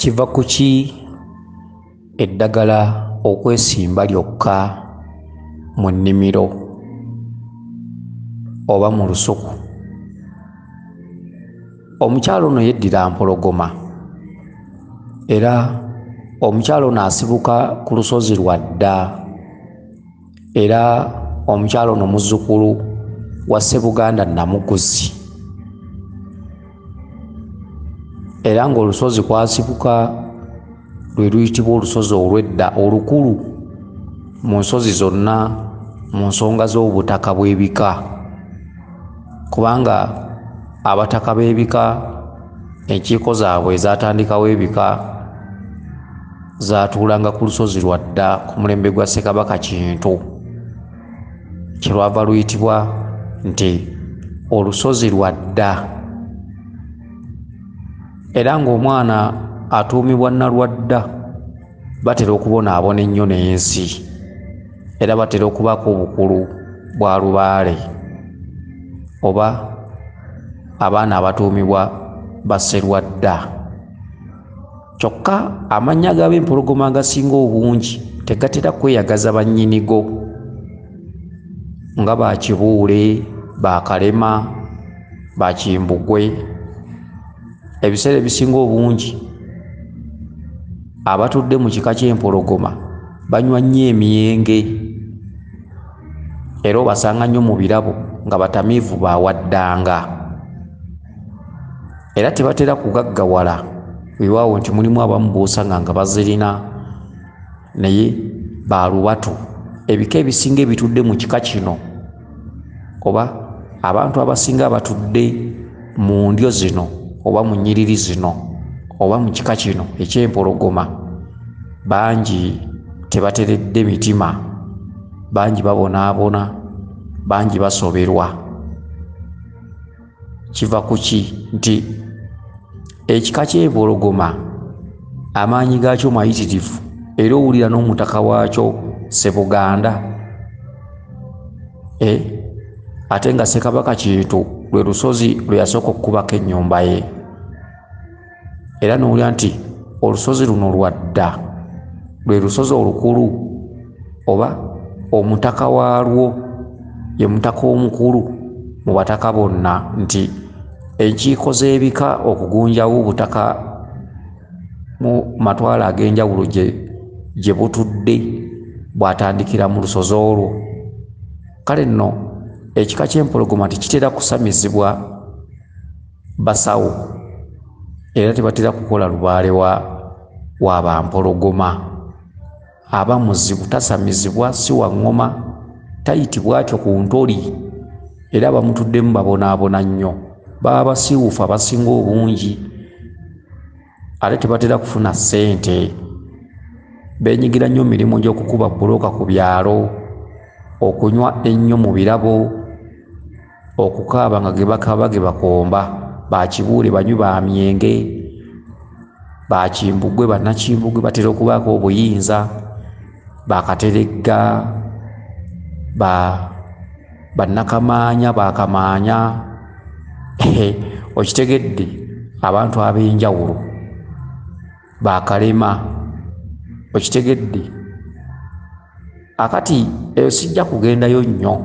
Kiva ku ki eddagala okwesimba lyokka mu nnimiro oba mu lusuku? Omukyala ono yeddira Mpologoma era omukyala ono asibuka ku lusozi Lwadda era omukyala ono muzzukulu wa Ssebuganda Namuguzi era ng'olusozi kw'asibuka lwe luyitibwa olusozi olw'edda olukulu mu nsozi zonna mu nsonga z'obutaka bw'ebika, kubanga abataka b'ebika enkiiko zaabwe ezaatandikawo ebika zaatuulanga ku lusozi Lwadda ku mulembe gwa Ssekabaka Kintu, kye lwava luyitibwa nti olusozi Lwadda. Era ng'omwana atuumibwa Nalwadda batera okubonaabona ennyo n'ensi era batera okubaako obukulu bwa lubaale oba abaana abatuumibwa Basserwadda. Kyokka amannya g'ab'empologoma agasinga obungi tegatera kweyagaza bannyinigo nga ba Kibuule, ba Kalema, ba Kimbugwe. Ebiseera ebisinga obungi abatudde mu kika ky'empologoma banywa nnyo emyenge era obasanga nnyo mu birabo nga batamiivu bawaddanga era tebatera kugaggawala. Weewaawo nti mulimu abamu b'osanga nga bazirina naye ba lubatu. Ebika ebisinga ebitudde mu kika kino oba abantu abasinga abatudde mu ndyo zino oba mu nnyiriri zino oba mu kika kino eky'empologoma bangi tebateredde mitima, bangi babonaabona, bangi basoberwa. Kiva ku ki nti ekika ky'empologoma amaanyi gaakyo mayitirivu era owulira n'omutaka waakyo Ssebuganda ate nga Ssekabaka Kintu lwe lusozi lwe yasooka okukubako ennyumba ye, era n'owulira nti olusozi luno Lwadda lwe lusozi olukulu oba omutaka waalwo ye mutaka omukulu mu bataka bonna, nti enkiiko z'ebika okugunjawo obutaka mu matwale ag'enjawulo gye butudde bw'atandikira mu lusozi olwo. Kale nno ekika ky'empologoma tekitera kusamizibwa basawo era tebatera kukola lubaale wa bampologoma. Aba muzibu, tasamizibwa, si wa ŋŋoma, tayitibwa atyo ku ntoli era abamutuddemu babonaabona nnyo. Baba basiiwuufu abasinga obungi ate tebatera kufuna ssente. Beenyigira nnyo mu mirimu gy'okukuba bbulooka ku byalo, okunywa ennyo mu birabo, okukaaba nga ge bakaaba ge bakomba, ba Kibuule banywi ba myenge, ba Kimbugwe bannakimbugwe batera okubaako obuyinza, ba Kateregga, bannakamaanya, bakamaanya, okitegedde, abantu ab'enjawulo, ba Kalema, okitegedde. Akati eyo sijja kugendayo nnyo,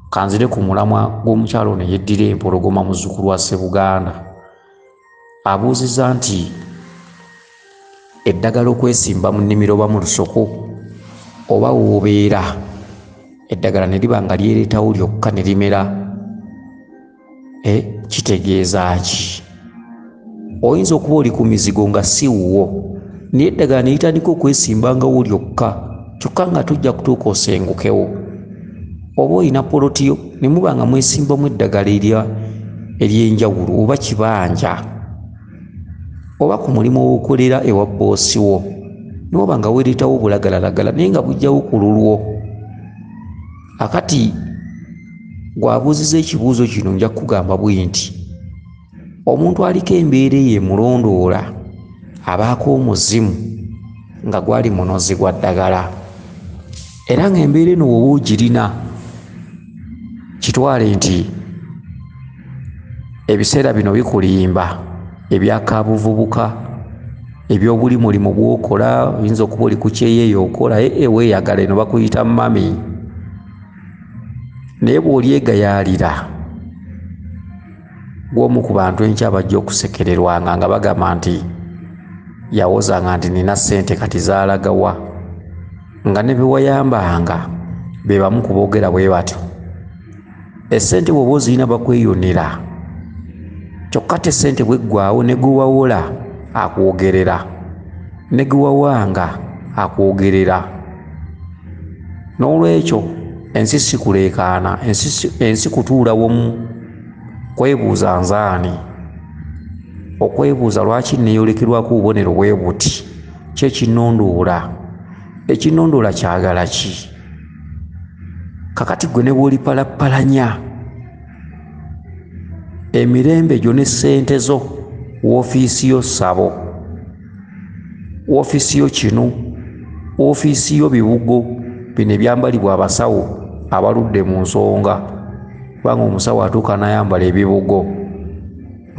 kanzire ku mulamwa gw'omukyala ono eyeddira empologoma muzzukulu wa Ssebuganda. Abuuzizza nti eddagala okwesimba mu nnimiro oba mu lusuku oba w'obeera eddagala ne liba nga lyereetawo lyokka ne limera, kitegeeza ki? Oyinza okuba oli ku mizigo nga si wuwo naye eddagala ne litandika okwesimbangawo lyokka, kyokka nga tojja kutuuka osengukewo. Oba olina poloti yo ne muba nga mwesimbamu eddagala ery'enjawulo oba kibanja oba ku mulimu w'okolera ewa bboosi wo ne waba nga weereetawo obulagalalagala naye nga bujjawo ku lulwo. Akati gw'abuuzizza ekibuuzo kino nja kukugamba bwe nti omuntu aliko embeera eyo emulondoola abaako omuzimu nga gwali munozi gwa ddagala era ng'embeera eno bw'oba ogirina kitwale nti ebiseera bino bikulimba ebyakabuvubuka. Ebyobuli mulimu bw'okola, oyinza okuba oli ku kyeyeeyo okola, ee weeyagala, eno bakuyita mami. Naye bw'olyegayaalira, gw'omu ku bantu enkya bajja okusekererwanga nga bagamba nti yawozanga nti nina ssente kati zaalagawa, nga ne bewayambanga be bamu ku boogera bwe batyo. Essente bw'oba ozirina bakweyonera, kyokka te ssente bweggwawo ne gwe wawola akwogerera, ne gwe wawanga akwogerera. N'olwekyo ensi si kuleekaana, ensi kutuula wamu kwebuuza nzaani, okwebuuza lwaki neeyolekerwako obubonero bwe buti, ki ekinnondoola, ekinnondoola kyagala ki? Kakati gwe ne bw'olipalappalanya emirembe gyo ne ssente zo, woofiisi yo ssabo, woofiisi yo kinu, woofiisi yo bibugo, bino ebyambalibwa abasawo abaludde mu nsonga, kubanga omusawo atuuka n'ayambala ebibugo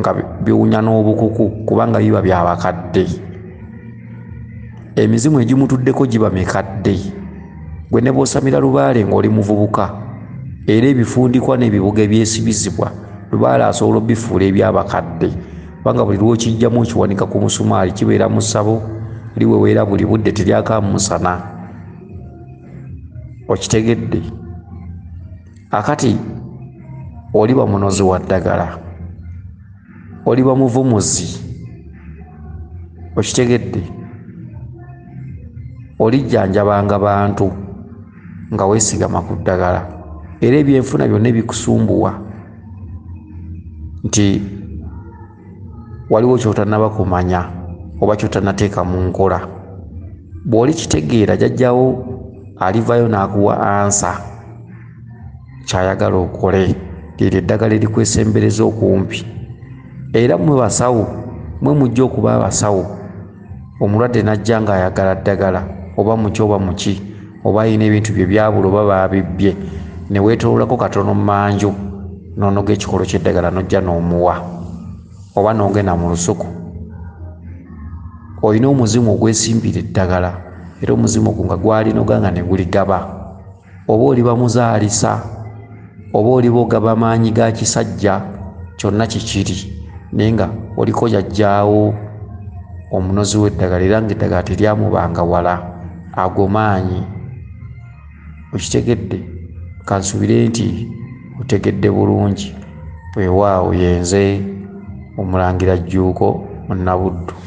nga biwunya n'obukuku, kubanga biba bya bakadde. Emizimu egimutuddeko giba mikadde. Gwe ne bw'osamira lubaale ng'oli muvubuka, era ebifundikwa n'ebibugo ebyesibizibwa lubaale asobola obifuula ebyabakadde, kubanga buli lw'okijjamu okiwanika ku musumaali, kibeera mu ssabo liweweera buli budde, teryakaamu musana. Okitegedde? Akati oliba munozi wa ddagala, oliba muvumuzi. Okitegedde? Olijjanjabanga bantu nga weesigama ku ddagala, era ebyenfuna byonna ebikusumbuwa nti waliwo ky'otannaba kumanya oba ky'otannateeka mu nkola, bw'olikitegeera jjajjawo alivayo n'akuwa ansa ky'ayagala okole. Lyeryo eddagala erikwesembereza okumpi. Era mmwe basawo, mmwe mujja okuba abasawo, omulwadde n'ajja ng'ayagala ddagala oba muki oba muki, oba alina ebintu bye byabula oba baabibbye, ne weetooloolako katono mmanju n'onoga ekikolo ky'eddagala n'ojja n'omuwa, oba n'ogenda mu lusuku. Olina omuzimu ogwesimbira eddagala, era omuzimu ogwo nga gwalinoga nga ne guligaba. Oba oliba muzaalisa, oba oliba ogaba maanyi ga kisajja, kyonna kikiri, naye nga oliko jjajjaawo omunozi w'eddagala, era ng'eddagala teryamubanga wala. Ago maanyi. Okitegedde? Kansubire nti otegedde bulungi. Weewaawo, yenze Omulangira Jjuuko Munnabuddu.